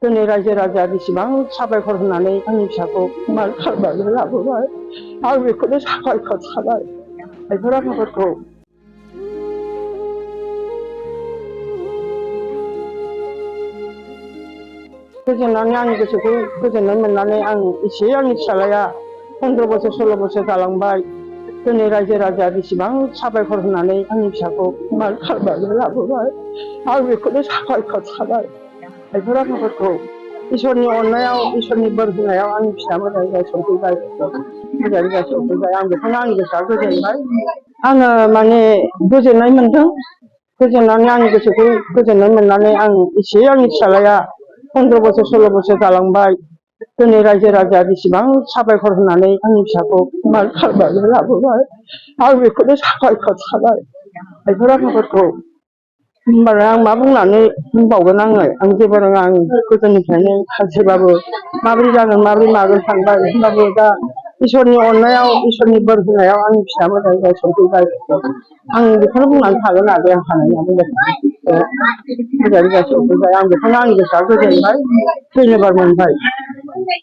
दिनै रायजो राजा बेसेबां साबायखर होनानै आंनि फिसाखौ मान खालामनानै लाबोबाय। आं बेखौनो साबायखर थाबाय बेफोर आफाफोरखौ। गोजोननानै आंनि गोसोखौ गोजोननाय मोननानै आं एसे आंनि फिसालाया 15 बोसोर 16 बोसोर जालांबाय। दिनै रायजो राजा बेसेबां साबायखर होनानै आंनि फिसाखौ मान खालामनानै लाबोबाय। आं बेखौनो साबायखर थाबाय बेफोर आफाफोरखौ। इसोरनि अननायाव इसोरनि बोर होनायाव आंनि फिसा मोजाङै सफैबाय। मोजाङै सफैबाय आं बेखौनो आंनि गोसोआ गोजोनबाय। आङो माने गोजोननाय मोनदों। गोजोननानै आंनि गोसोखौ गोजोननाय मोननानै आं एसे आंनि फिसालाया 15 बोसोर 16 बोसोर जालांबाय। दिनै रायजो राजा बेसेबां साबायखर होनानै आंनि फिसाखौ मान खालामनानै लाबोबाय। आं बेखौनो साबायखर थाबाय बेफोर आफाफोरखौ। होमबालाय आं मा बुंनानै बुंबावगोन आं जेबो रोङा। आं गोदोनिफ्रायनो सानसेबाबो माबोरै जागोन माबोरै मागोन सानबाय। होमबाबो दा इसोरनि अननायाव इसोरनि बोर होनायाव आंनि फिसा मोजाङै सफैबाय। आं बेखौनो बुंनानै थागोन आरो आं हानाया मोजाङै सफैबाय। आं बेखौनो आंनि गोसोआ गोजोनबाय, धन्यबाद मोनबाय।